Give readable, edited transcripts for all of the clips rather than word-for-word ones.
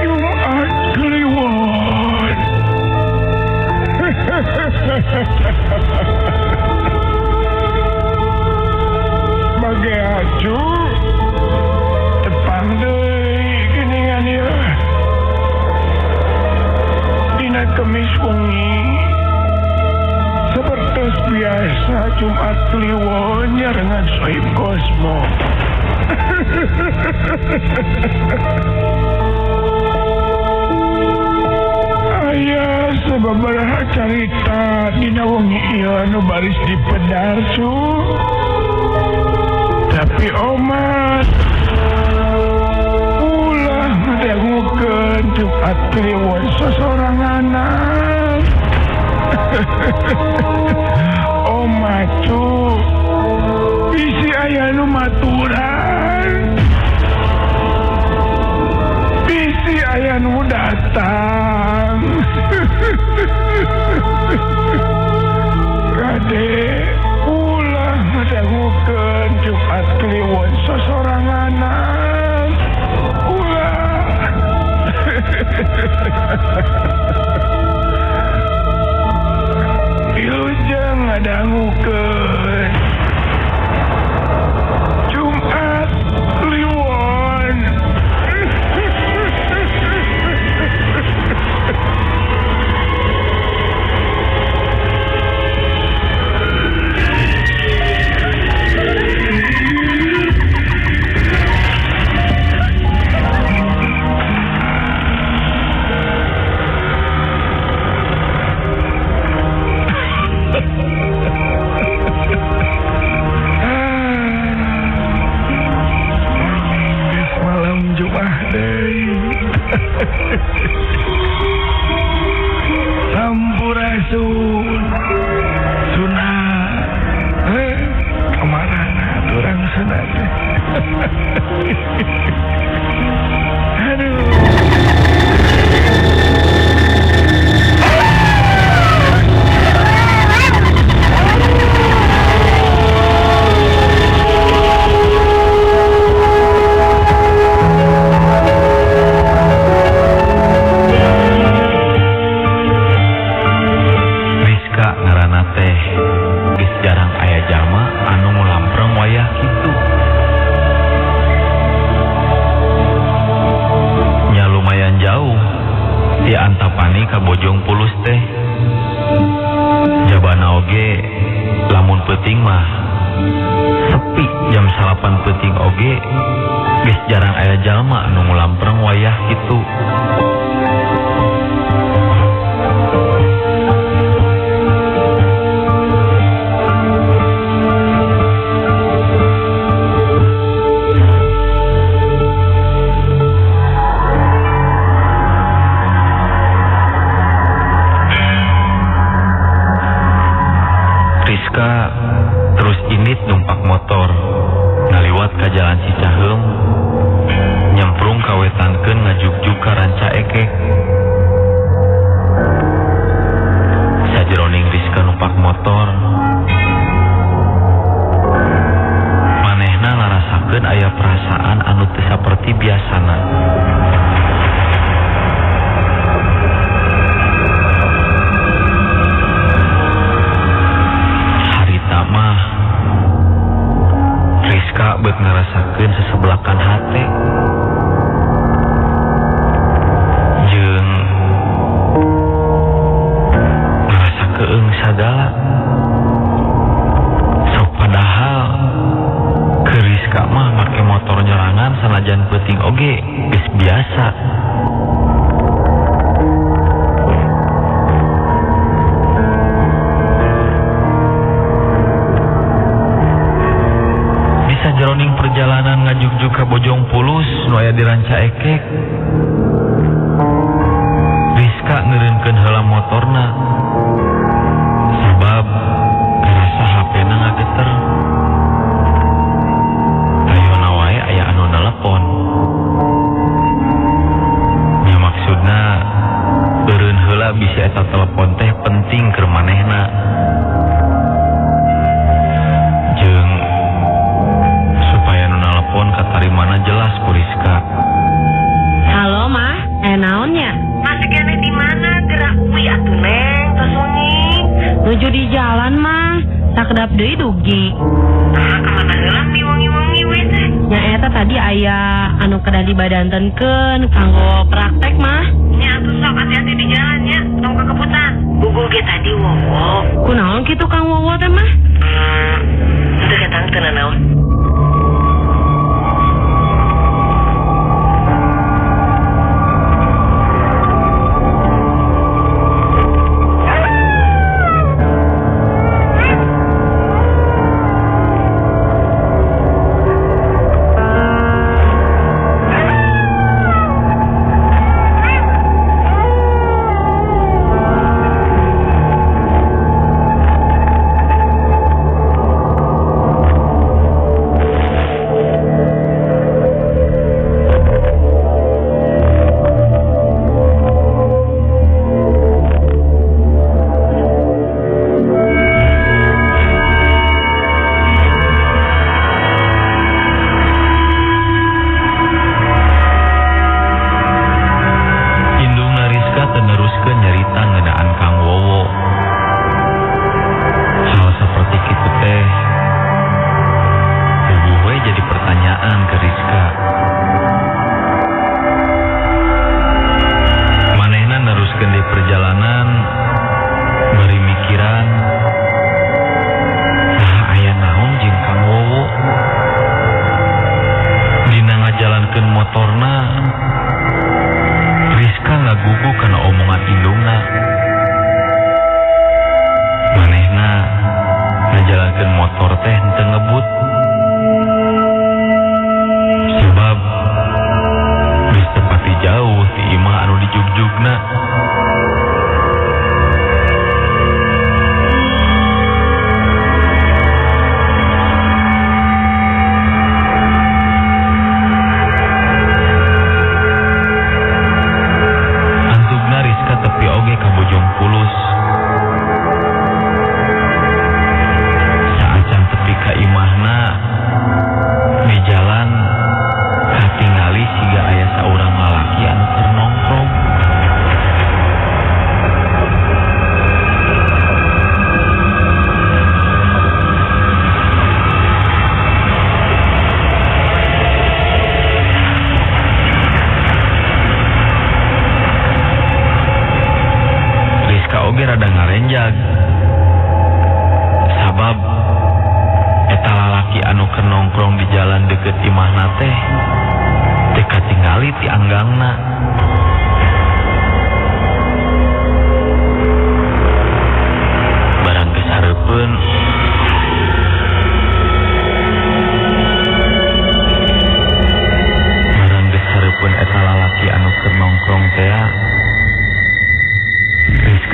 Jumat Kliwon. Bage acu tepang deui geuningan ieu. Dina Kemis wengi sapertos biasa Jumat Kliwon nyarengan Sohib Kosmo. Aya sababaraha carita dina wengi ieu anu baris dipedar cu. Tapi omat ulah ngadangukeun Jumat Kliwon sosoranganan. Omat cu, bisi aya nu maturan, bisi aya nu datang. Kade ulah ngadangukeun Jumat Kliwon sosoranganan. Ulah. Wilujeng ngadangukeun Jumat Kliwon. Malam Jumat deui. Sampurasun. Sunah. Kamarana urang sunah teh. Aduh. Rizka ngaranna teh geus jarang aya jalma anu ngulampreng wayah kitu. Nya lumayan jauh ti Antapani ka Bojong Pulus teh. Jabana oge lamun peuting mah sepi jam 9 peuting oge geus jarang aya jalma anu ngulampreng wayah kitu. Rizka terus indit numpak motor ngaliwat ka jalan Cicaheum, nyemprung kawetankeun ngajugjug ka Ranca Ekek. Sajeroning Rizka numpak motor, manehna ngarasakeun aya perasaan anu teu saperti biasana. Rizka bet ngarasakeun sesebelakan hate. Jeung ngarasa keung sagala. Sok padahal ke Rizka mah make motor nyerangan sanajan peuting oge geus biasa. Sajeroning perjalanan ngajugjug ka Bojong Pulus nu aya di Ranca Ekek, Rizka ngeureunkeun heula motorna sabab karasa HP-na ngageter. Tayona wae aya anu nelepon. Nya maksudna eureun heula bisi eta telepon teh penting keur manehna. Jeung telepon katarimana jelas ku Rizka. Halo mah, naonnya? Masih kene di mana? Gerak uwi atuh neng, tos wengi. Nuju di jalan mah, sakedap deui dugi. Ah, kamana heula mi wengi-wengi we teh? Nya eta tadi aya anu kedah dibadantenkeun kanggo praktek mah. Nya atuh sok hati-hati di jalan nya, tong kekebutan. Gugu ge tadi Wowo. Kunaon kitu Kang Wowo teh mah? Teu ketang teu nanaon.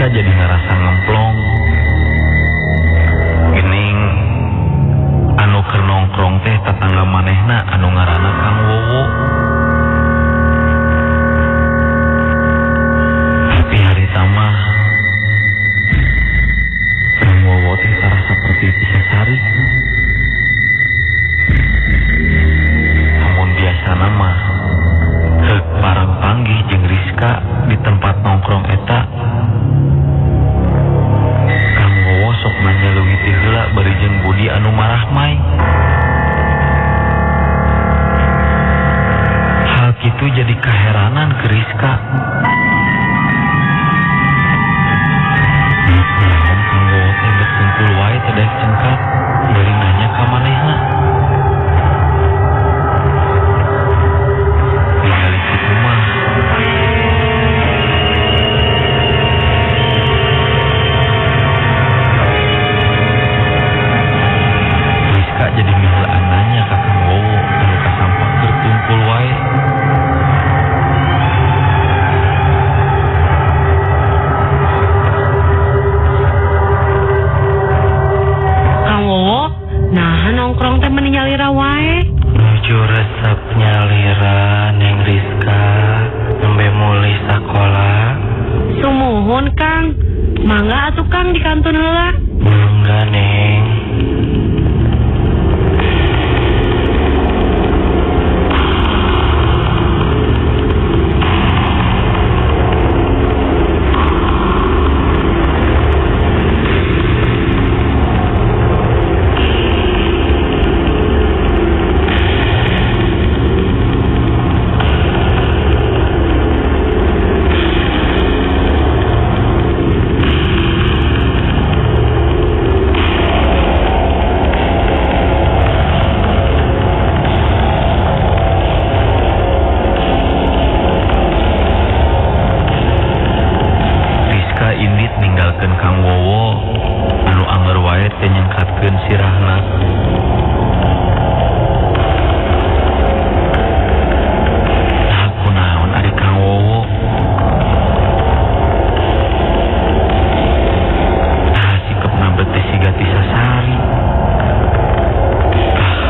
Jadi ngerasa ngemplong. Gening anu keur nongkrong teh tatangga manehna anu ngaranna Kang Wowo. Tapi harita mah Kang Wowo teh tara saperti sesari. Namun biasana mah heuk parang panggih jeung Rizka di tempat nongkrong eta. Kang Wowo sok nanya leuwih ti heula bari jeung Budi anu marahmai. kitu jadi kaheranan ke Rizka. Naon Kang Wowo teh bet tungkul wae teh daek cengkak bari nanya ka manehna. Ningali kitu mah Rizka jadi miheulaan nanya ka Kang Wowo anu kasampak keur tungkul wae. Kang Wowo, nah nongkrong teh meni nyalira wae. Nuju resep nyalira Neng Rizka nembe mulih sakola. Sumuhun Kang, mangga atuh Kang di kantun heula. Mangga Neng. Rizka indit ninggalkeun Kang Wowo anu anger wae teh nyengkatkeun sirahna. Nah, kunaon ari Kang Wowo? Nah, sikepna bet teh siga ti sasari. Ah,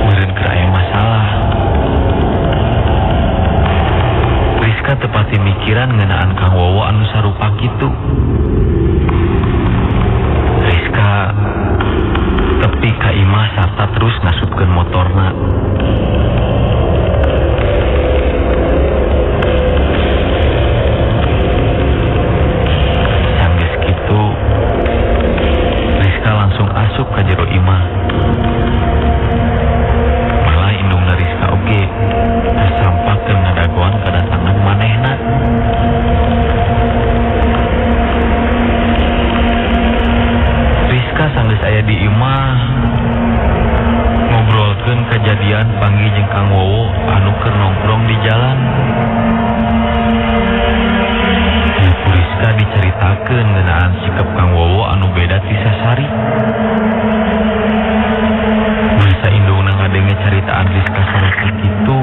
meureun keur aya masalah. Rizka tepati mikiran ngeunaan Kang Wowo anu sarupa kitu. Rizka tepi ka imah sarta terus ngasupkeun motorna. Sanggeus kitu, Rizka langsung asup ka jero imah. Malah indungna Rizka oge kasampak keur ngadagoan kedatangan manehna. Rizka sanggeus aya di imah ngobrolkeun kejadian panggih jeung Kang Wowo anu keur nongkrong di jalan. Ku Rizka dicaritakeun ngeunaan sikap Kang Wowo anu beda ti sasari. Masa indungna ngadenge caritaan Rizka sarupa kitu,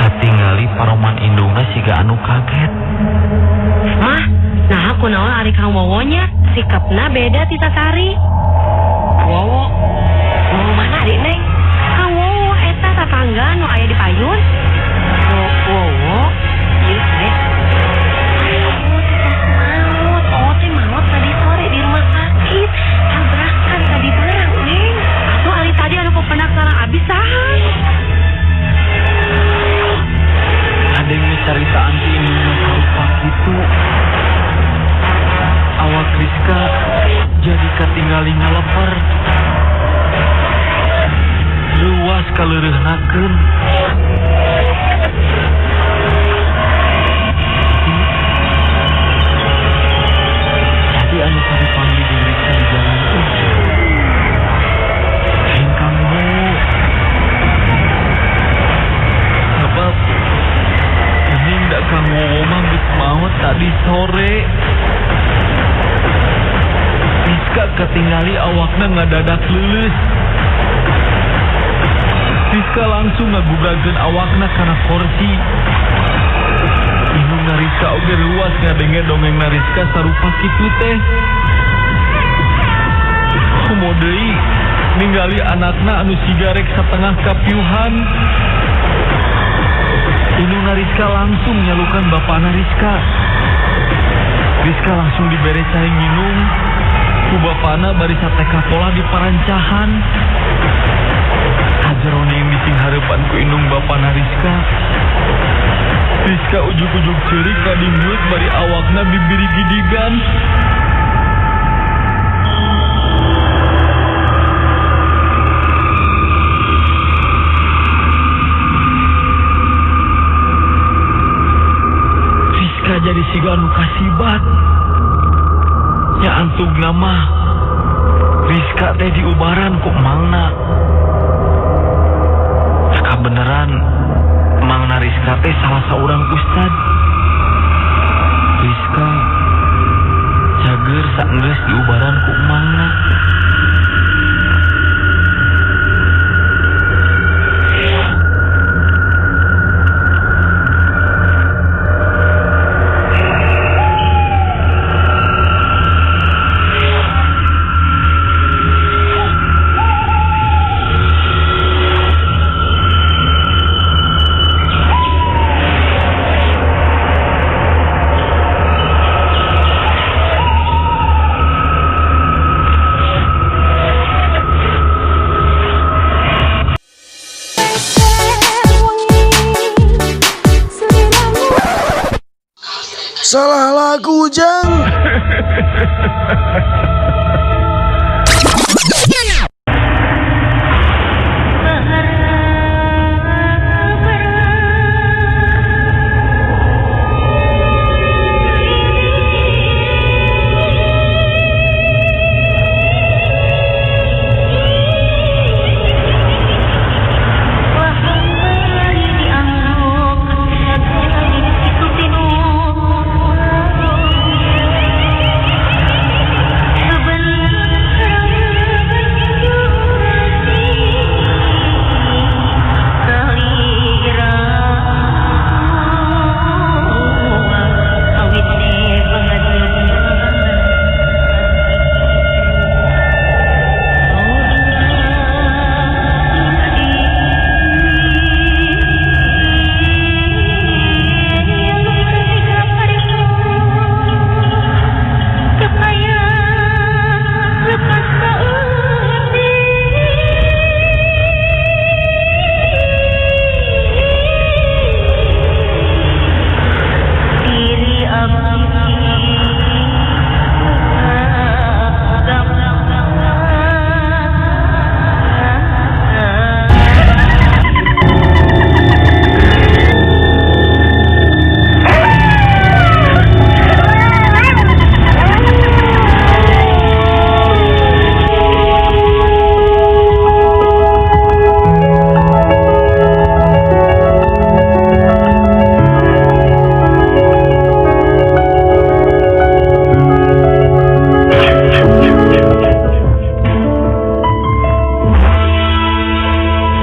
katingali paroman indungna siga anu kaget. Mah, nah kunaon ari Kang Wowo nya sikapna beda ti sasari. Wowo, Wowo mana ari Neng? Kang Wowo eta tatangga nu aya di payun. Wowo, ieu teh. Maot, oh teh maot tadi sore di rumah sakit. Tabrakan tadi barang, Neng. Atuh ari tadi anu pependak sareng abi saha? Ngadenge caritaan ti indungna sarupa kitu, awak Rizka jadi katingali ngaleper. Luas kaleureunahkeun. Jadi anu tadi panggil jeung Rizka di jalan teh lain Kang Wowo. Sabab geuning da Kang Wowo mah geus maot tadi sore. Rizka ketingali awakna ngadadak leuleus. Rizka langsung ngagubrakeun awakna kana kursi. Indungna Rizka oge ruas ngadenge dongengna Rizka sarupa kitu teh. Komo deui ningali anakna anu siga rek satengah kapiuhan. Indungna Rizka langsung nyalukan bapana Rizka. Rizka langsung dibere cai nginum ku bapana bari sateka pola di parancahan. Hajeroning dising hareupan ku indung bapana Rizka. Rizka ujug-ujug ceurik ngadinggut bari awakna bibiri gidigan. juga anu kasibat. Nya antugna mah Rizka teh diubaran ku mangna. Kabeneran mangna Rizka teh salah seorang ustad. Rizka cager saenggeus diubaran ku mangna. Salah lagu, Jang.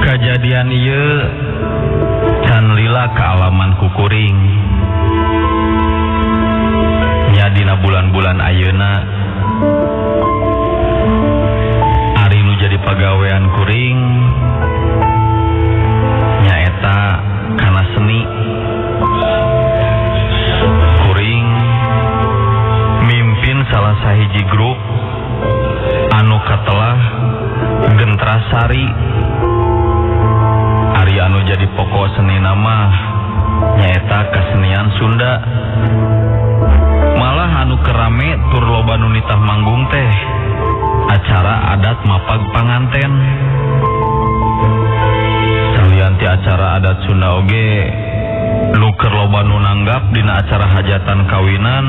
Kajadian ieu can lila kaalaman ku kuring. Nya dina bulan-bulan ayeuna ari nu jadi pagawean kuring nyaeta kana seni. Kuring mimpin salah sahiji grup anu katelah Gentrasari. Ari anu jadi pokok seni nama nyaeta kesenian Sunda. Malah anu kerame tur loba nu nitah manggung teh acara adat mapag panganten. Salian ti acara adat Sunda oge nu keur loba nu nanggap dina acara hajatan kawinan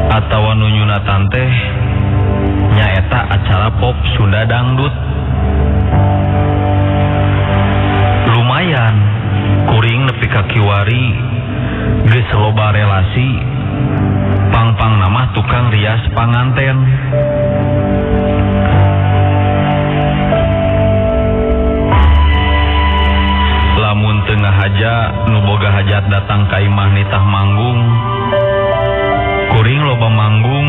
atawa nu nyunatan teh nyaeta acara pop Sunda dangdut. Lumayan kuring nepi ka kiwari geus loba relasi pang-pang nama tukang rias panganten. Lamun teu ngahaja nu boga hajat datang ka imah nitah manggung, kuring loba manggung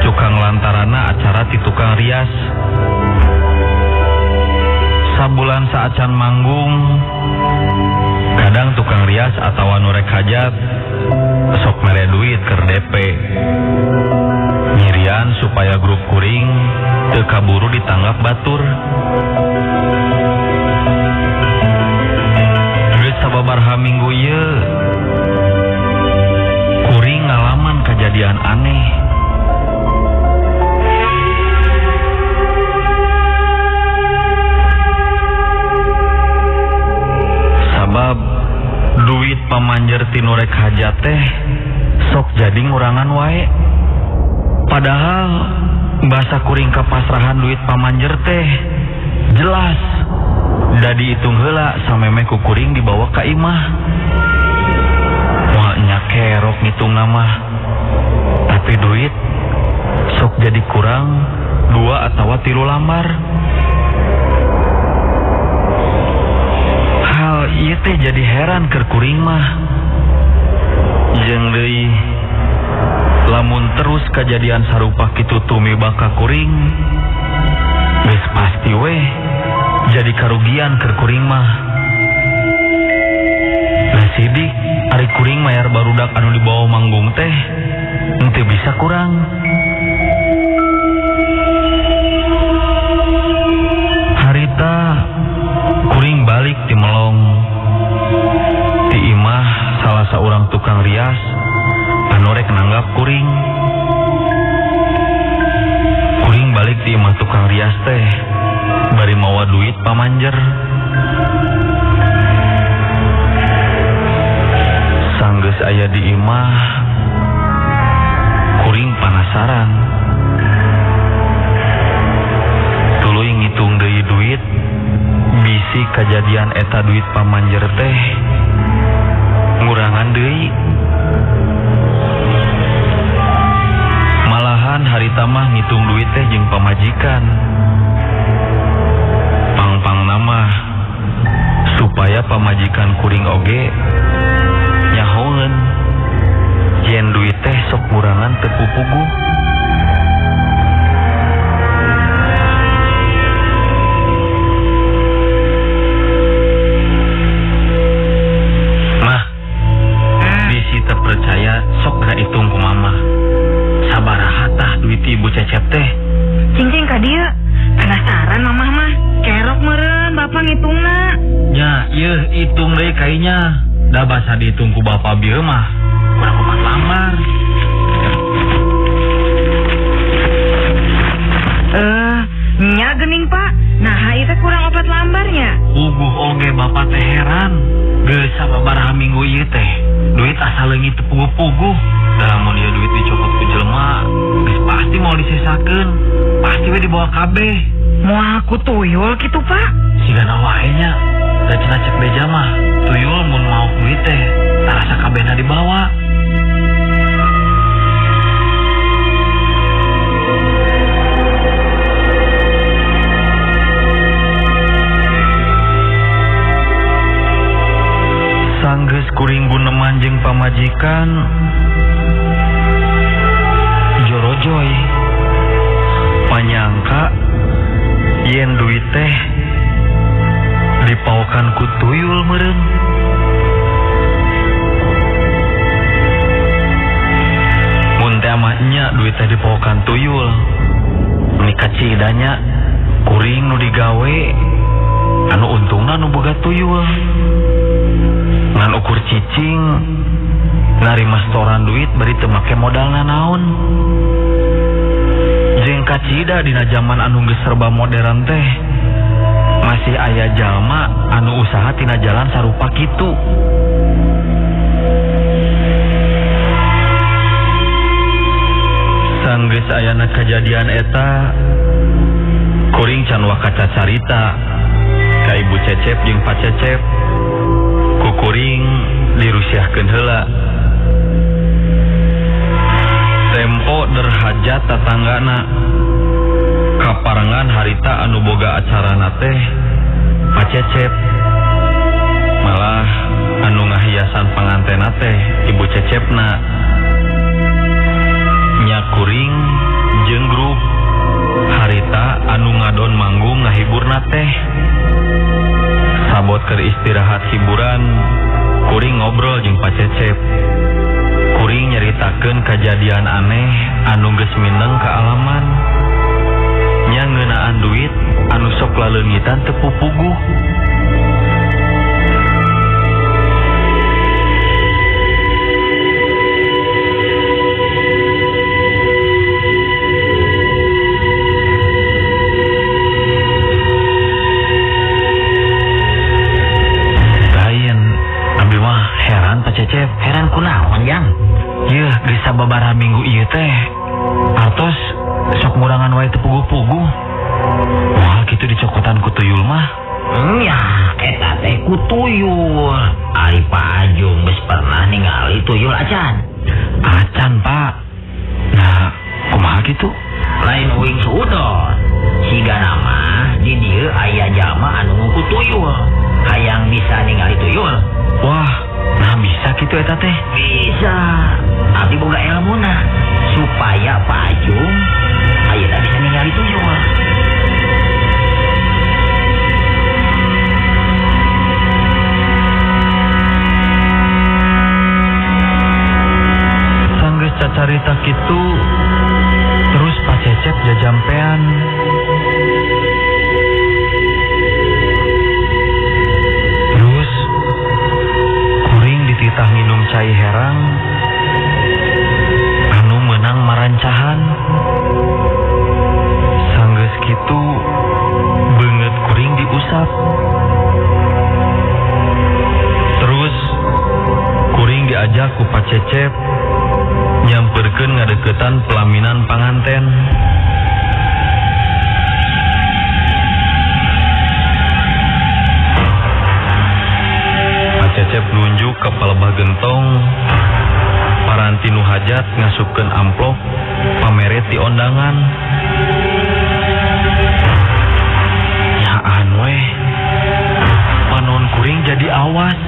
cukang lantarana acara ti tukang rias. Sabulan saacan manggung, kadang tukang rias atawa nu rek hajat sok mere duit keur DP. Nyirian supaya grup kuring teu kaburu ditanggap batur. Geus sababaraha minggu ieu kuring ngalaman kejadian aneh. Sabab duit pamanjer ti nu rek hajat teh Sok jadi ngurangan wae. Padahal bahasa kuring kapasrahan duit pamanjer teh jelas. Da diitung heula samemeh ku kuring dibawa ka imah. Wah nya kerok ngitungna mah. Tapi duit sok jadi kurang 2 atau 3 lambar. Hal ieu teh jadi heran keur kuring mah. Jeung deui lamun terus kejadian sarupa kitu tumiba ka kuring, geus pasti weh jadi karugian keur kuring mah. Lah sidik ari kuring mayar barudak anu dibawa manggung teh henteu bisa kurang. Harita kuring balik ti melong ti imah salah seorang tukang rias anu rek nanggap kuring. Kuring balik ti imah tukang rias teh bari mawa duit pamanjer. Sanggeus aya di imah kuring panasaran. Tuluy ngitung deui duit, bisi kajadian eta duit pamanjer teh ngurangan deui. Malahan harita mah ngitung duit teh jeung pamajikan. Pang-pangna mah supaya pamajikan kuring oge nyahoeun yen duit teh sok ngurangan teu pupuguh. Mah, bisi teu percaya sok geura hitung ku mama. Sabaraha tah duit ibu Cecep teh? Cing-cing ka dieu. Penasaran mamah mah. Kerok meureun bapak ngitungna. Nya, ieu hitung deui kainya. Da basa dihitung ku bapak bieu mah kurang 4 lambar. Nya geuning Pak. Nah, ieu teh kurang 4 lambarnya. Uguh oge bapak teh heran. Geus sababaraha minggu ieu teh duit asa leungit teu puguh-puguh. Da lamun ieu duit dicokot ku jelema, geus pasti mau disesakeun. Pasti we dibawa kabeh. Moal ku tuyul kitu, Pak. Sigana wae nya. Da cenah cek beja mah, tuyul mun maok duit teh tarasa kabehna dibawa. Sanggeus kuring guneman jeung pamajikan jorojoy panyangka yen duit teh dipaokan ku tuyul meureun. Mun teh mah nya duit teh dipaokan tuyul. Meni kacidanya kuring nu digawe anu untungna nu boga tuyul. Ngan ukur cicing narima setoran duit bari teu make modalna naon. Jeung kacida dina jaman anu geus serba modern teh masih aya jalma anu usaha tina jalan sarupa kitu. Sanggeus ayana kajadian eta kuring can wakaca carita ka Ibu Cecep jeung Pak Cecep. Ku kuring dirusiahkeun heula. Tempo derhajat tatanggana kaparengan harita anu boga acarana teh Pak Cecep. Malah anu ngahiasan pangantena teh Ibu Cecepna. Nya kuring jeung grup harita anu ngadon manggung ngahiburna teh. Sabot keur istirahat hiburan, kuring ngobrol jeung Pak Cecep. Kuring nyaritakeun kajadian aneh anu geus mineng kaalaman. Nya ngeunaan duit anu sok laleungitan teu pupuguh. Lain, abdi mah heran Pak Cecep. Heran kunaon, Jang? Yeuh, geus ningali tuyul acan? Acan, Pak. Nah, kumaha kitu? Lain uing suudon. Siga nama di dieu aya jalma anu nguku tuyul. Hayang bisa ningali tuyul. Wah, nah bisa kitu eta teh? Bisa. Abdi boga elmuna supaya Pak Ajung ayeuna bisa ningali tuyul. Sanggeus cacarita kitu terus Pak Cecep jajampean. Terus kuring dititah nginum cai herang anu meunang marancahan. Sanggeus kitu beungeut kuring diusap. Terus kuring diajak ku Pak Cecep nyamperkeun ngadeukeutan pelaminan panganten. Pak Cecep nunjuk ka palebah gentong, paranti nu hajat ngasupkeun amplop pamere ti ondangan. Nyaan weh, panon kuring jadi awas.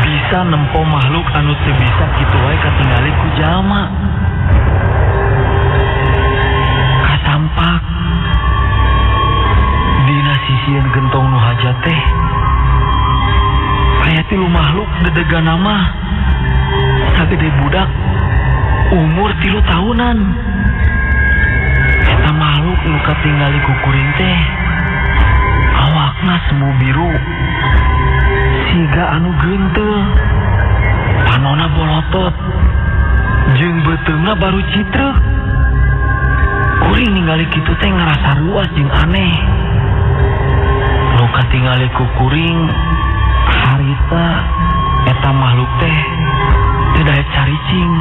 Bisa nempo makhluk anu teu bisa kitu wae katingali ku jalma. Kasampak dina sisieun gentong nu hajat teh aya tilu makhluk dedegana mah sagede budak umur 3 tahunan. Eta makhluk nu katingali ku kuring teh awakna semu biru siga anu gentel, panona bolotot, jeung beuteungna baru citreuk. Kuring ningali kitu teh ngarasa ruas jeung aneh. Nu katingali ku kuring harita eta makhluk teh teu daek caricing.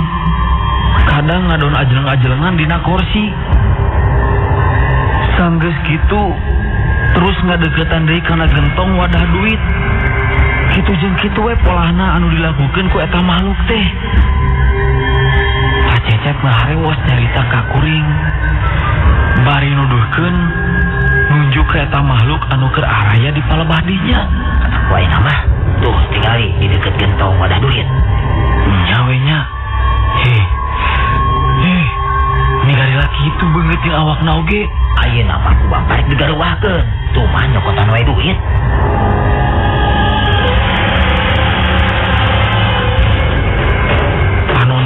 Kadang ngadon ajleng-ajlengan dina kursi. Sanggeus kitu terus ngadeukeutan deui kana gentong wadah duit. Kitu jeung kitu we polahna anu dilakukeun ku eta makhluk teh. Pak Cecep ngaharewos nyarita ka kuring. Bari nuduhkeun nunjuk ka eta makhluk anu keur araya di palebah dinya. Wae mah tuh tingali di deukeut gentong wadah duit. Nya we nya. Heh. Heh. Ningali kitu beungeut jeung awakna oge. Ayeuna mah ku bapak rek digaruwahkeun. Tuh mah nyokotan wae duit.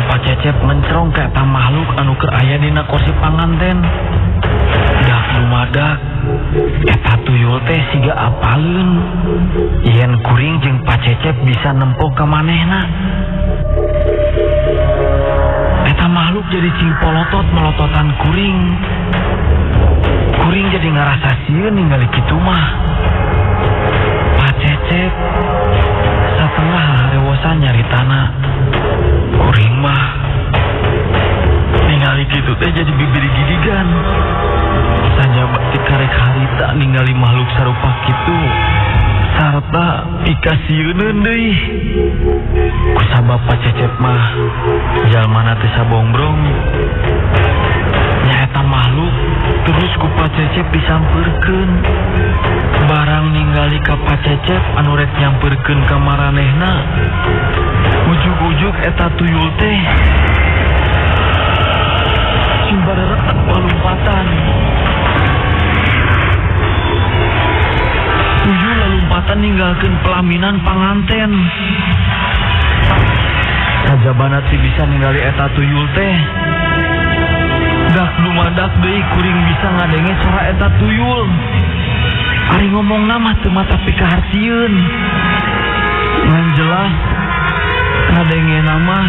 Pak Cecep mencrong ka eta makhluk anu keur aya dina kursi panganten. Dak dumadak eta tuyul teh siga apaleun yen kuring jeung Pak Cecep bisa nempo ka manehna. Eta makhluk jadi cing polotot melototan kuring. Kuring jadi ngarasa sieun ningali kitu mah. Pak Cecep satengah harewosan nyaritana. Kuring mah ningali kitu teh jadi bibir gidigan. Sajaba ti karek harita ningali makhluk sarupa kitu sarta pikasieuneun deui. Kusabab Pak Cecep mah jalmana teh sabongbrong. Nyaeta makhluk terus ku Pak Cecep disampeurkeun. Barang ningali ka Pak Cecep anu rek nyampeurkeun ka maranehna, ujug-ujug eta tuyul teh sing bareretek lalumpatan. Tuyul lalumpatan ninggalkeun pelaminan panganten. Sajabana teu bisa ningali eta tuyul teh. Dak dumadak deui kuring bisa ngadenge sora eta tuyul. Ari ngomongna mah teu mata pikahartieun. Ngan jelas kadengena mah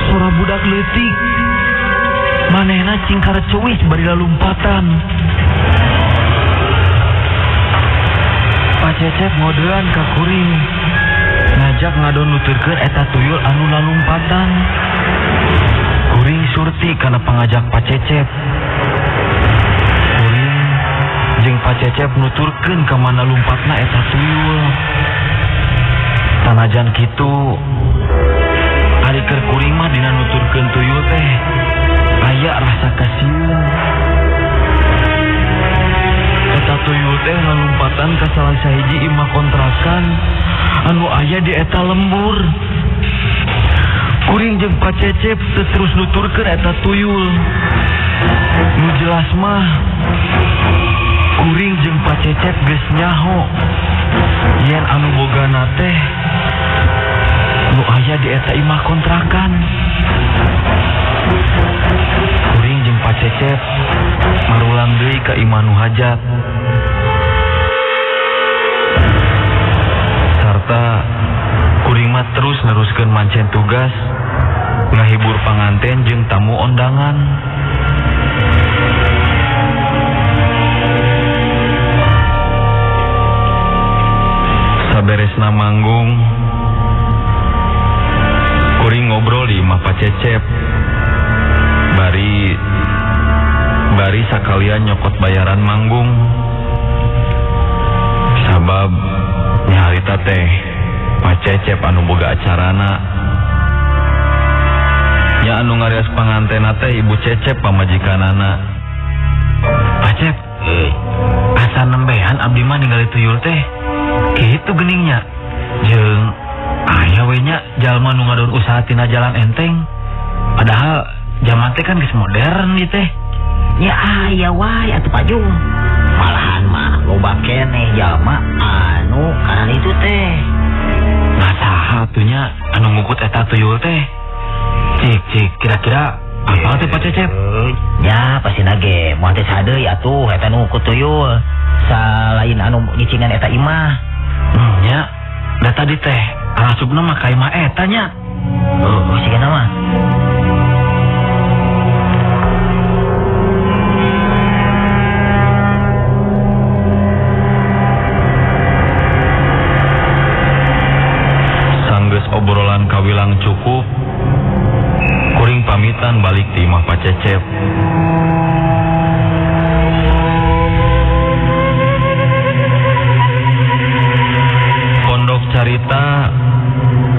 sora budak leutik. Manehna cing kareucuis bari lalumpatan. Pak Cecep ngodean ka kuring ngajak ngadon nuturkeun eta tuyul anu lalumpatan. Kuring surti kana pangajak Pak Cecep. Kuring jeung Pak Cecep nuturkeun ka mana lumpatna eta tuyul. Sanajan kitu ari keur kuring mah dina nuturkeun tuyul teh aya rasa kasieun. Eta tuyul teh ngalumpatan ka salah sahiji imah kontrakan anu aya di eta lembur. Kuring jeung Pak Cecep teu terus nuturkeun eta tuyul. Nu jelas mah kuring jeung Pak Cecep geus nyaho yen anu bogana teh nu aya di eta imah kontrakan. Kuring jeung Pak Cecep marulang deui ka imah nu hajat. Sarta kuring mah terus neruskeun mancen tugas ngahibur panganten jeung tamu ondangan. Saberesna manggung, kuring ngobrol di imah Pak Cecep. Bari sakalian nyokot bayaran manggung. Sabab nyaharita teh Pak Cecep anu boga acarana. Nya anu ngarias pangantena teh Ibu Cecep pamajikanana. Pak Cep, asa nembehan abdi mah ningali tuyul teh. Kitu geningnya. Jeung aya we nya jalma nu ngadon usaha tina jalan enteng. Padahal zaman teh kan geus modern ieu teh. Ya aya wae atuh Pak Jung. Malahan mah loba keneh jalma anu kana itu teh. Nah saha atuh nya anu ngukut eta tuyul teh? Cik cik kira-kira apa teh Pak Cecep? Ya pasina ge moal teh sadeui atuh eta nu ngukut tuyul. Salain anu nyicingan eta imah. Nya, da tadi teh arasupna mah ka imah eta nya. Oh, sigana mah. Sanggeus obrolan kawilang cukup, kuring pamitan balik ti imah Pak Cecep. Pondok carita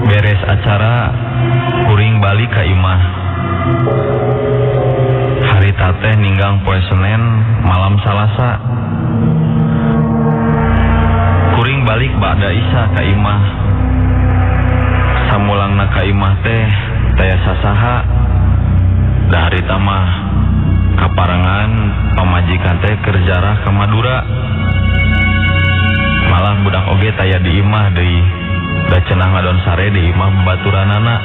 beres acara, kuring balik ka imah. Harita teh ninggang poe Senin malam Salasa. Kuring balik ba'da Isya ka imah. Samulangna ka imah teh taya sasaha. Da harita mah kaparengan pamajikan teh keur jarah ka Madura. Malah budak oge taya di imah deui. Da cenah ngadon sare di imah babaturanana.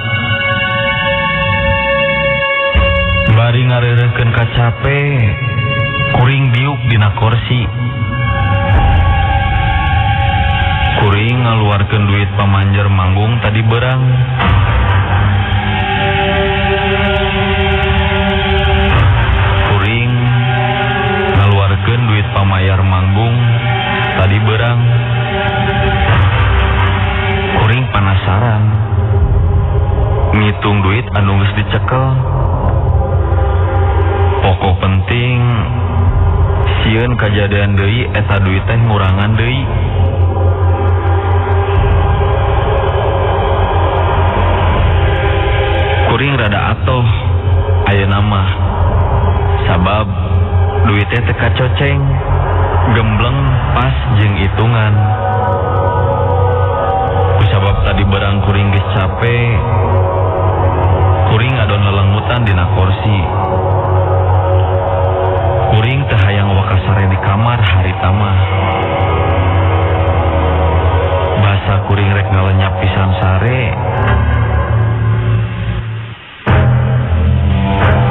Bari ngareureuhkeun kacape, kuring diuk dina korsi. Kuring ngaluarkeun duit pamanjer manggung tadi berang. Kuring ngaluarkeun duit pamayar manggung tadi berang. Kuring panasaran ngitung duit anu geus dicekel. Pokok penting sieun kajadian deui eta duit teh ngurangan deui. Kuring rada atoh ayeuna mah sabab duit teh teu kacoceng, gembleng pas jeung hitungan. Kusabab tadi berang kuring geus cape, kuring ngadon lelengutan dina korsi. Kuring teu hayang wakasare di kamar harita mah. Basa kuring rek ngalenyap pisan sare.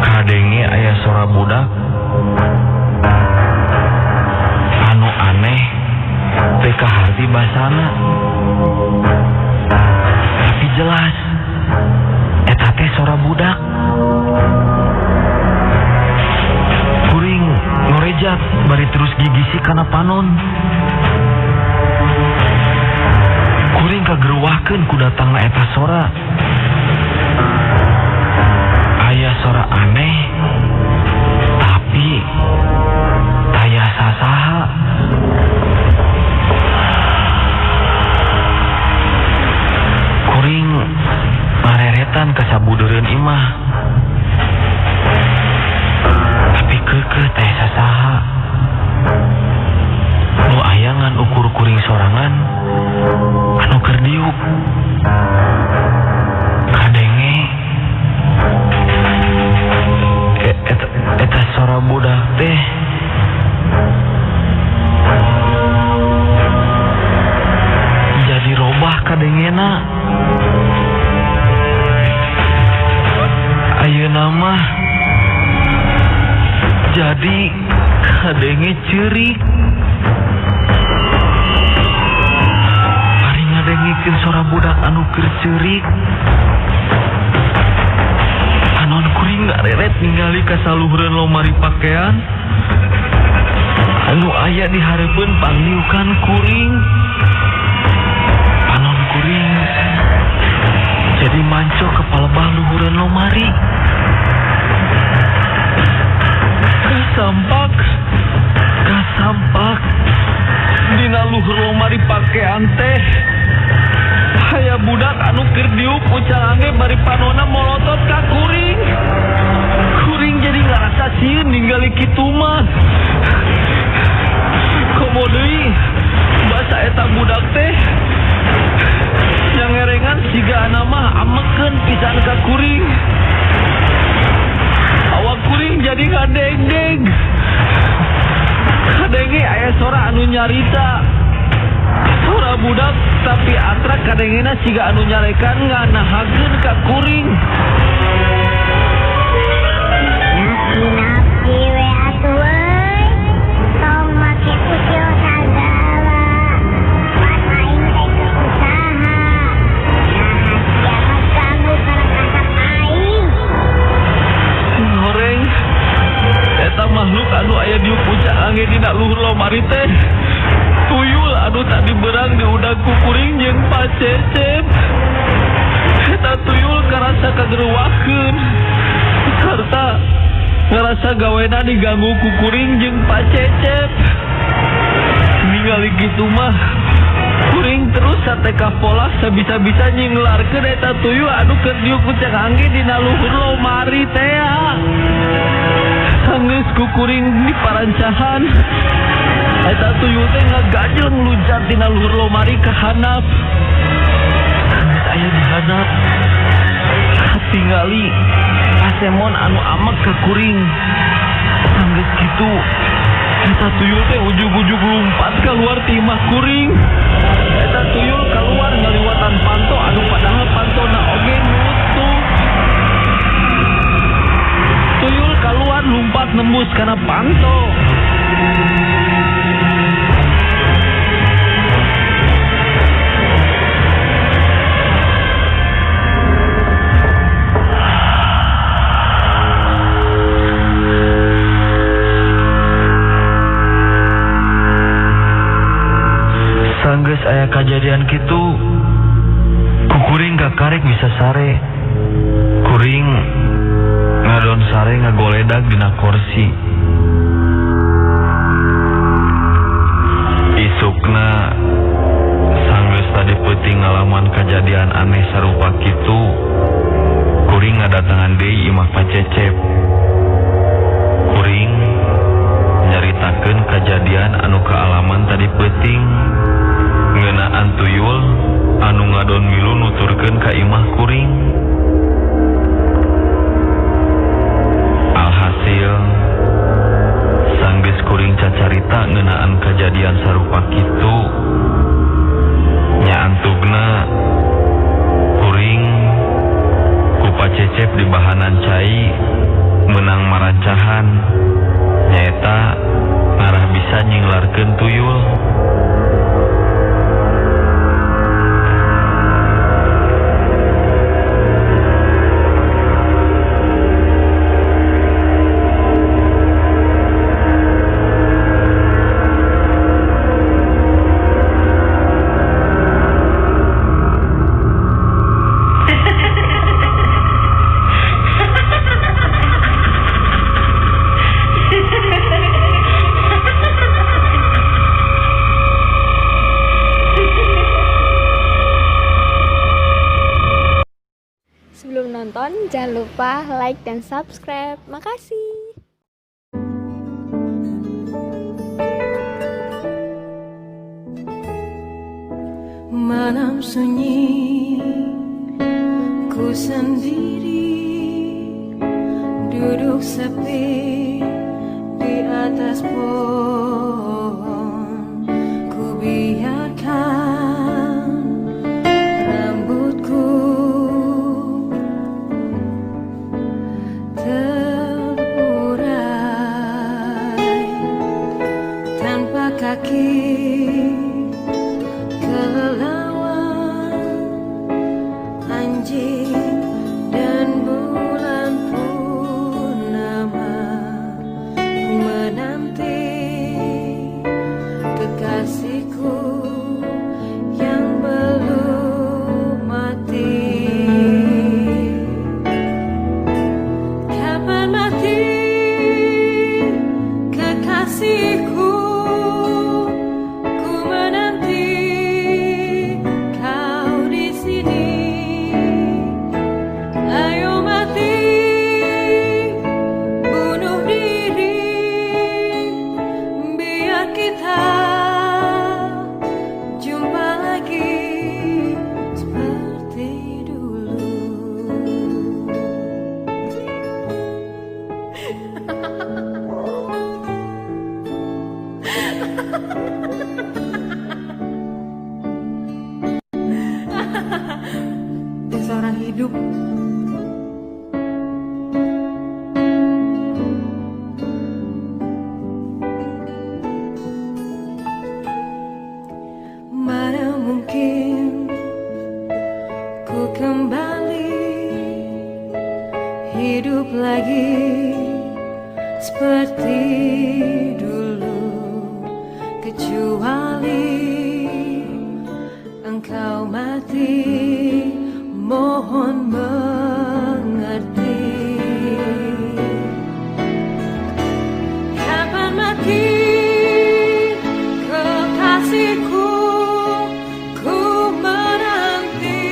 Kadenge aya sora budak anu aneh teu kaharti basana. Tapi jelas eta teh sora budak. Kuring ngorejat bari terus gigisi kana panon. Kuring kageruwahkeun ku datangna eta sora. Aya sora aneh tapi taya sasaha. Sora budak teh jadi robah kadengena. Ayeuna mah jadi kadenge ceurik. Ari ngadengikeun sora budak anu keur ceurik, panon kuring ngareret ningali ka saluhureun lomari pakaian anu aya di hareupeun pangliukan kuring. Panon kuring jadi mancok ke palebah luhureun lomari. Kasampak, kasampak dina luhur lomari pakaian teh aya budak anu keur diuk ucalange bari panona molotot ka kuring. Kuring jadi ngarasa sieun ningali kitu mah. Komo deui basa eta budak teh nyangerengan siga mah amekeun pisan ka kuring. Awak kuring jadi ngadegdeg. Kadenge aya sora anu nyarita. Sora budak tapi antrak kadengena siga anu nyarekan nganahakeun ka kuring. Napi we atuh euy. Tong make usil sagala. Pan aing teh keur usaha. Nah, sia mah ganggu kana kasap aing. Horeng eta makhluk anu aya di puncak angin dina luhur lomari teh tuyul anu tadi berang diudag ku kuring jeung Pak Cecep. Eta tuyul karasa kageruwakeun sarta ngarasa gawena diganggu ku kuring jeung Pak Cecep. Ningali kitu mah kuring terus sateka pola sabisa-bisa nyinglarkeun eta tuyul anu keur diuk puncak angin dina luhur lomari teh. Sanggeus ku kuring diparancahan eta tuyul teh ngagajleng luncat tina luhur lomari ka handap. Sanggeus aya di handap katingali pasemon anu amek ka kuring. Sanggeus kitu eta tuyul teh ujug-ujug lumpat keluar ti imah kuring. Eta tuyul keluar ngaliwatan panto anu padahal pantona oge nutup. Tuyul keluar lumpat nembus kana panto. Sanggeus aya kajadian kitu, ku kuring kakarek bisa sare. Kuring ngadon sare ngagoledag dina kursi. Isukna sanggeus tadi peuting ngalaman kajadian aneh sarupa kitu, kuring ngadatangan deui imah Pak Cecep. Kuring nyaritakeun kajadian anu kaalaman tadi peuting ngeunaan tuyul anu ngadon milu nuturkeun ka imah kuring. Alhasil sanggeus kuring cacarita ngeunaan kajadian sarupa kitu, nya antugna kuring ku Pak Cecep di bahanan cai meunang marancahan nyaeta ngarah bisa nyinglarkeun tuyul. Sebelum nonton, jangan lupa like dan subscribe. Makasih. Malam sunyi, ku sendiri duduk sepi. atas pohon. Ku biarkan rambutku terurai tanpa kaki kelelawar, anjing dan bulan purnama menanti kekasihku yang belum mati. Kapan mati kekasihku? Ku menanti kau di sini. Ayo mati, bunuh diri, biar kita jumpa lagi seperti dulu. Seorang hidup mana mungkin ku kembali hidup lagi seperti dulu, kecuali engkau mati. Mohon mengerti. Kapan mati kekasihku? Ku menanti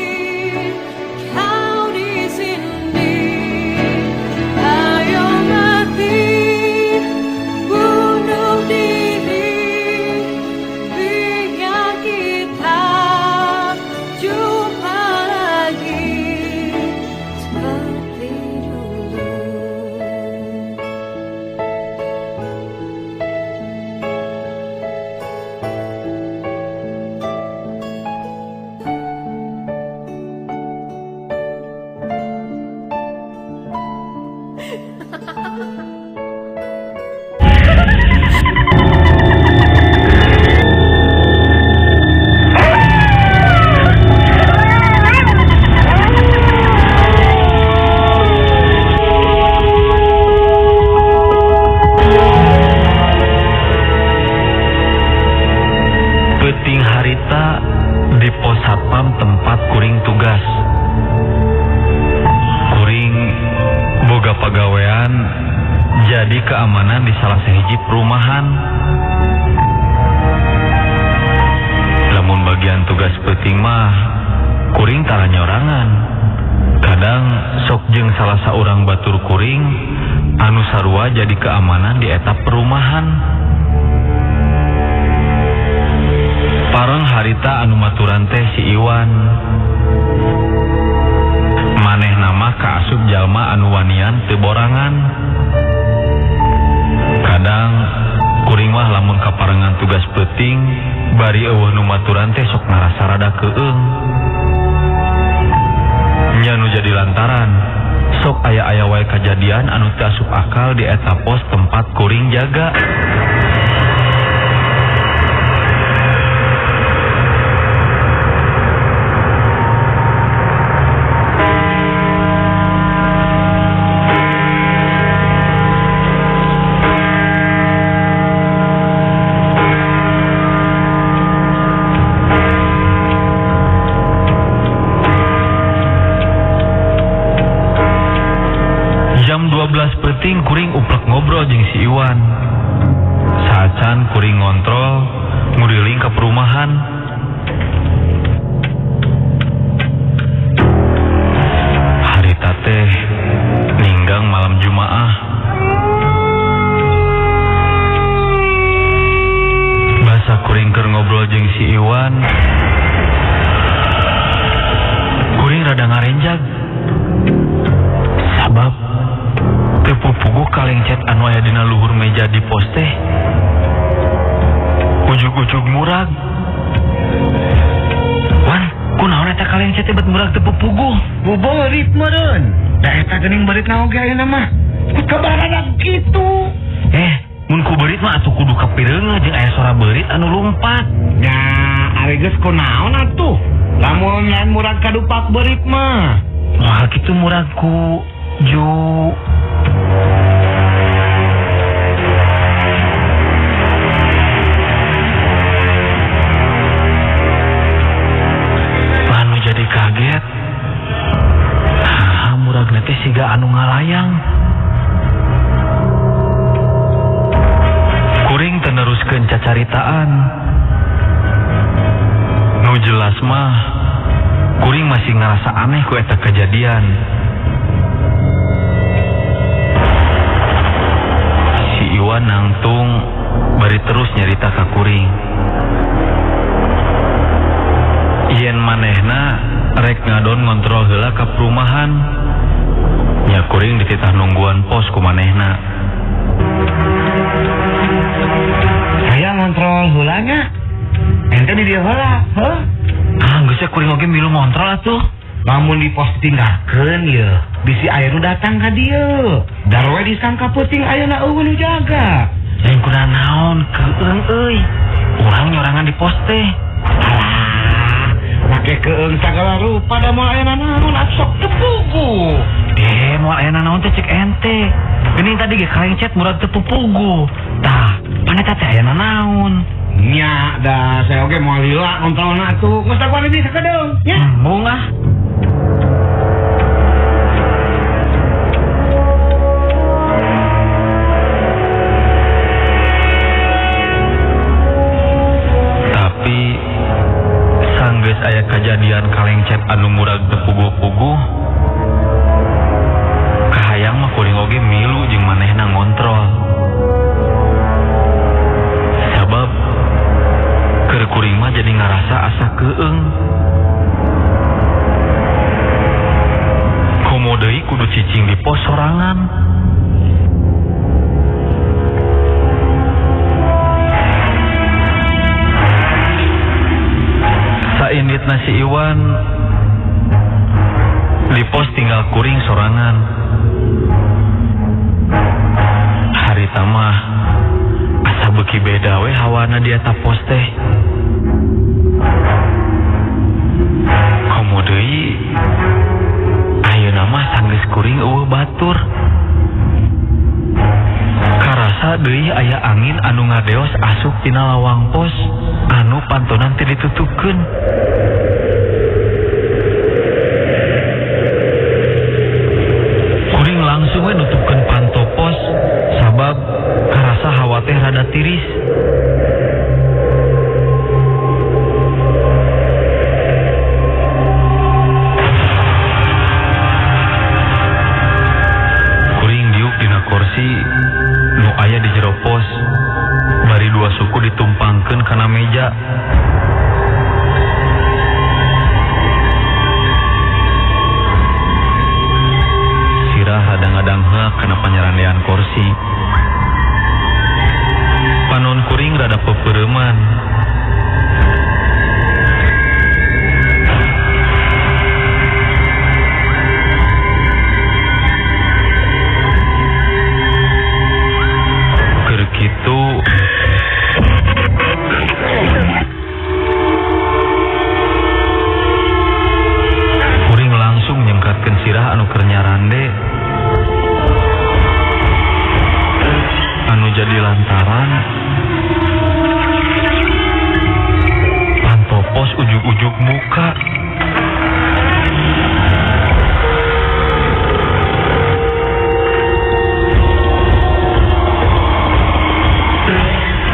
kau di sini. Ayo mati, bunuh diri, biar kita jumpa lagi seperti dulu. Peuting harita di pos satpam tempat kuring tugas. Kuring boga pagawean jadi keamanan di salah sahiji perumahan. Lamun bagian tugas peuting mah kuring tara nyorangan. Kadang sok jeung salah saurang batur kuring anu sarua jadi keamanan di eta perumahan. Pareng harita anu maturan teh si Iwan. Maneh nama kaasup jalma anu wanian teu borangan. Kadang kuring mah lamun kaparengan tugas peuting bari eueuh nu maturan teh sok ngarasa rada keueung. Nya nu jadi lantaran sok aya-aya wae kajadian anu teu asup akal di eta pos tempat kuring jaga. Jam 12 peuting kuring uplek ngobrol jeung si Iwan. Saacan kuring ngontrol nguriling ke perumahan. Harita teh ninggang malam Jumaah. Basa kuring keur ngobrol jeung si Iwan, kuring rada ngarenjag. Sabab teu pupuguh kalengcet anu anu aya dina luhur meja di pos teh ujug-ujug murag. Wan, kunaon eta kalengcet teh bet murag teu pupuguh? Beurit meureun. Da eta geuning beuritna oge ayeuna mah. Ku kabaradak kitu. Mun ku beurit mah atuh kudu kapireungeuh jeung aya sora beurit anu lumpat. Nya, ari geus kunaon atuh? Lamun lain murag kadupak beurit mah. Wah, kitu murag ku ju. Anu jadi kaget. Ah, muragna teh siga anu ngalayang. Kuring teu neruskeun cacaritaan. Nu jelas mah kuring masih ngerasa aneh ku eta kejadian. Si Iwan nangtung bari terus nyarita ka kuring. Yen manehna rek ngadon ngontrol heula ka perumahan. Nya kuring dititah nungguan pos ku manehna. Saya ngontrol heula nya. Ente di dieu heula, heuh? Ah, geus kuring oge milu ngontrol atuh. Lamun di pos ditinggalkeun ye, bisi aya nu datang ka dieu. Darwe disangka peuting ayeuna eueuh nu jaga. Lain kuna naon keung euy. Urang nyorangan di pos teh. Alah, make keung sagala rupa da moal aya naon sok teu puguh. Moal aya naon teh cek ente. Geuning tadi ge kalengcet murag teu pupuguh. Tah, pan eta teh aya naon? Nya, da saya oge moal lila ngontrolna atuh. Geus dagoan ini sakedeung nya. Embung ah. Tapi sanggeus aya kajadian kalengcet anu murag teu puguh-puguh, kahayang mah kuring oge milu jeung manehna ngontrol. Sabab keur kuring mah jadi ngarasa asa keung. Komo deui kudu cicing di pos sorangan. Sainditna si Iwan di pos tinggal kuring sorangan. Harita mah asa beuki beda we hawana di eta pos teh. Komo deui ayeuna mah sanggeus kuring eueuh batur. Karasa deui aya angin anu ngadeos asup tina lawang pos anu pantonan teu ditutupkeun. Kuring langsung we nutupkeun panto pos sabab karasa hawa teh rada tiris. Kuring diuk dina kursi nu aya di jero pos, bari dua suku ditumpangkeun kana meja. Sirah rada ngadangheuk kana panyarandean kursi. Panon kuring rada pepereuman. Keur kitu kuring langsung nyengkatkeun sirah anu keur nyarande, anu jadi lantaran panto pos ujug-ujug muka.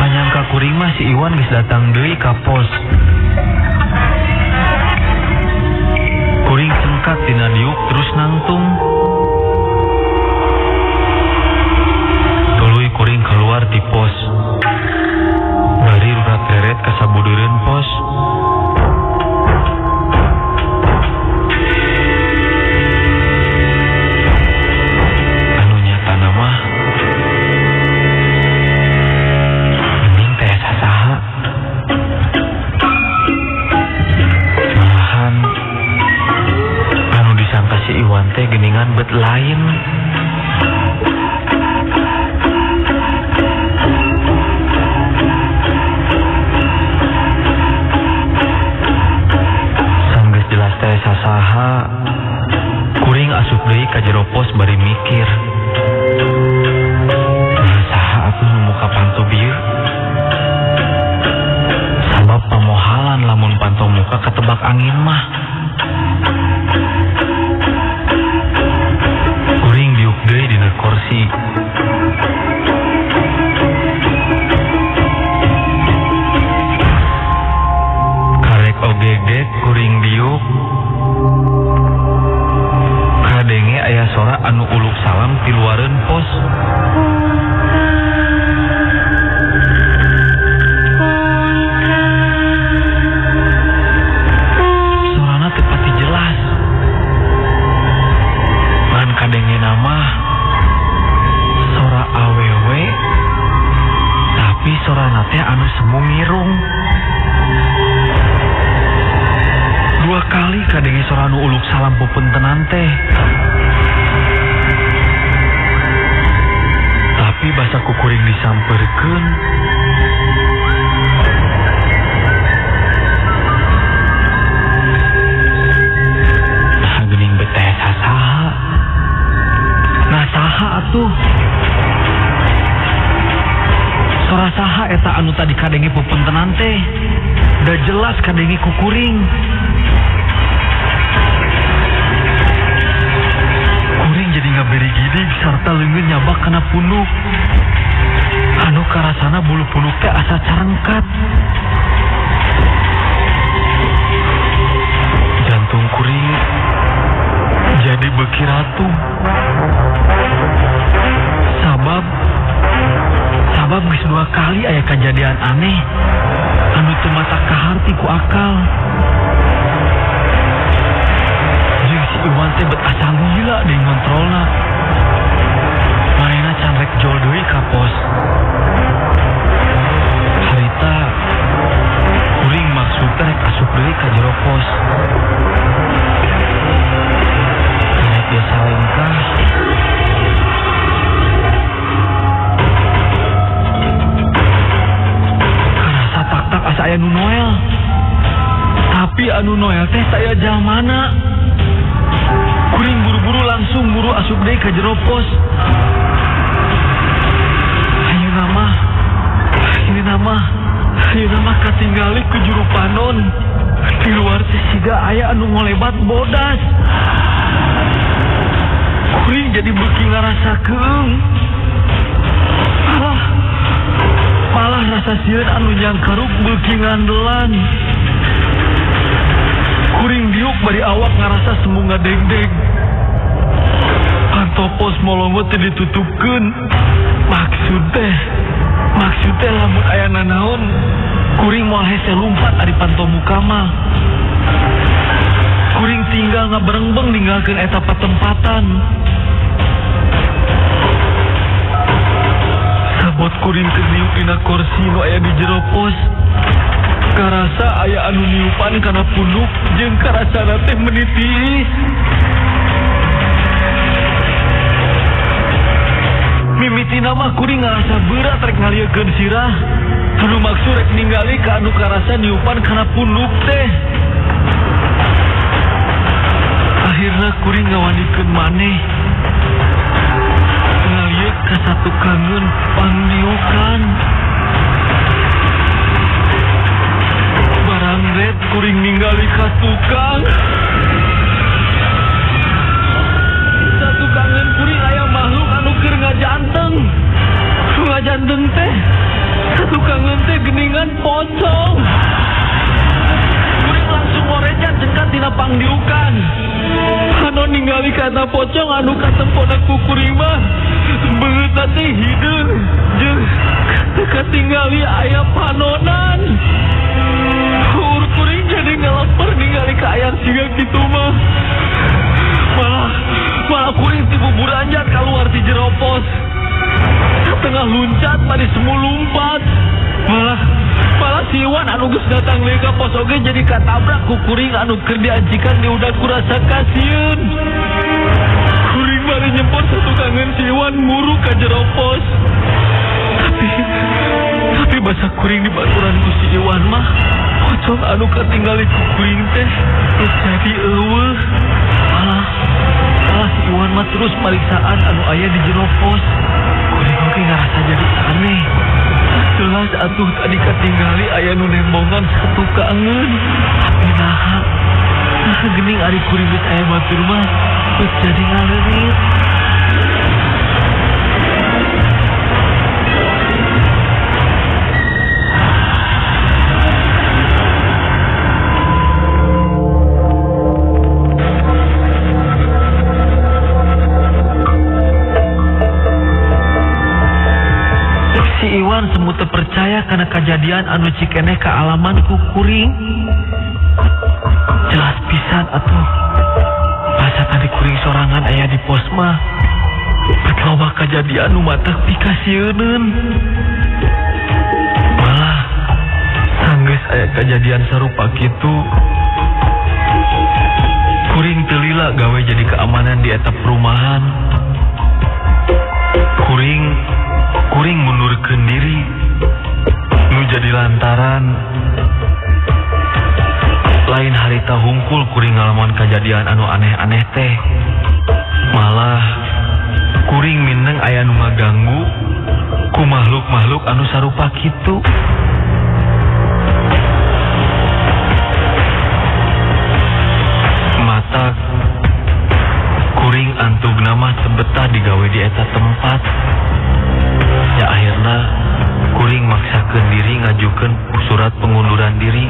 Panyangka kuring mah si Iwan geus datang deui ka pos. Kuring cengkat tina diuk terus nangtung. Tuluy kuring keluar ti pos. Bari rurat reret ka sabudeureun pos. Anu nyatana mah Sorana teh anu semu ngirung. Dua kali kadenge sora anu uluk salam pepentenan teh. Tapi basa ku kuring disamperkeun, nah geuning beteh sasaha. Nah saha atuh? Sora saha eta anu tadi kadenge pepentenan teh? Da jelas kadenge ku kuring. Kuring jadi ngaberigidig sarta leungeun nyabak kana punuk. Anu karasana bulu punuk teh asa carengkat. Jantung kuring jadi beuki ratu. Sabab geus dua kali aya kajadian aneh anu teu mata kaharti ku akal. Jeung si Iwan teh bet asa lila deui ngontrolna. Manehna can rek jol deui ka pos. Harita kuring maksud teh rek asup deui ka jero pos. Rek biasa lengkah. Karasa tak-tak asa aya nu noel. Tapi anu noel teh saya jalmana. Kuring buru-buru langsung buru asup deui ka jero pos. Ayeuna mah katinggali ku juru panon. Di luar teh siga aya anu ngolebat bodas. Kuring jadi beuki ngarasa keung. Malah rasa sieun anu nyangkaruk beuki ngandelan. Kuring diuk bari awak ngarasa semu ngadegdeg. Panto pos molongo teh ditutupkeun. Maksud teh lamun aya nanaon, kuring moal hese lumpat ari panto muka mah. Kuring tinggal ngaberengbeng ninggalkeun eta patempatan. Sabot kuring teu niup dina kursi nu aya di jero pos. Karasa aya anu niupan kana punuk jeung karasana teh meuni tiis. Mimitina mah kuring ngarasa berat rek ngaliekeun sirah. Anu maksud rek ningali ka anu karasa niupan kana punuk teh. Akhirna kuring ngawanikeun maneh. Ngalieuk ka satukangeun pangniukan. Barang red kuring ningali ka tukang. Satukangeun kuring aya makhluk anu keur ngajanteng. Ngajanteng teh satukangeun teh geuningan pocong. Kuring langsung ngorecat cengkat dina pangdiukan. Anu ningali kana pocong anu katempona ku kuring mah beungeutna teh hideung jeung katingali aya panonan. Uur kuring jadi ngaleper ningali kaayaan siga kitu mah. Malah kuring ti buburanjat kaluar ti jero pos. Satengah luncat bari semu lumpat. Malah si Iwan anu geus datang deui ka pos oge jadi katabrak ku kuring anu keur diancikan di udah kurasa kasieun. Kuring bari nyempor satukangeun si Iwan muru ka jero pos. Tapi basa kuring dibaturan ku si Iwan mah pocong anu katinggali ku kuring teh geus jadi eueuh. Malah si Iwan mah terus pariksaan anu aya di jero pos. Kuring oge ngarasa jadi aneh. Jelas atuh tadi katinggali aya nu nembongan satukangeun. Tapi naha geuning ari kuring geus aya batur mah geus jadi ngaleurit. Si Iwan semu teu percaya karena kejadian anu cikeneh kaalaman ku kuring. Jelas pisan atuh. Masa tadi kuring sorangan aya di pos mah. Bet loba kejadian nu matak pikasieuneun. aya kejadian sarupa kitu, kuring teu lila gawe jadi keamanan di eta perumahan. Kuring mundurkeun diri nu jadi lantaran lain harita hungkul kuring ngalaman kejadian anu aneh-aneh teh. Malah kuring mindeng aya nu ngaganggu ku makhluk-makhluk anu sarupa kitu. Mata kuring antugna mah teu betah digawe di eta tempat. Ya akhirna kuring maksakeun diri ngajukeun surat pengunduran diri.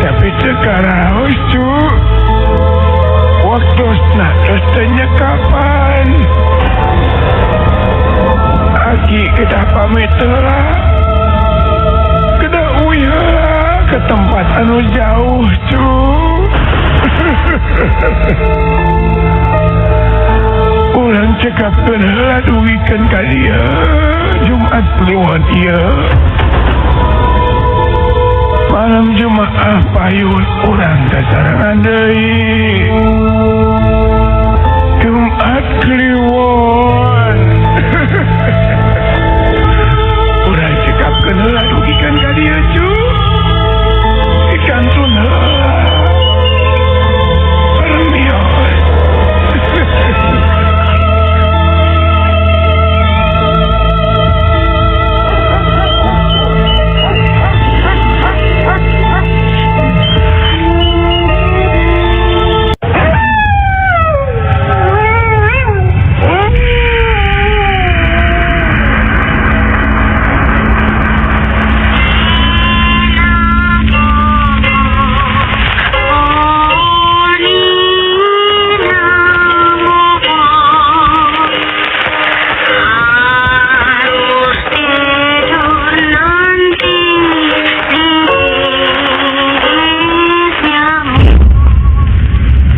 Tapi sekarang cu, waktu tanya kapan? Aki kita pamit lah, kita uyah ke tempat anu jauh cu. Urang cekapkeun heula dugikeun ka dieu Jumat Kliwon ieu. Malam Jumaah payun urang kasarangan deui.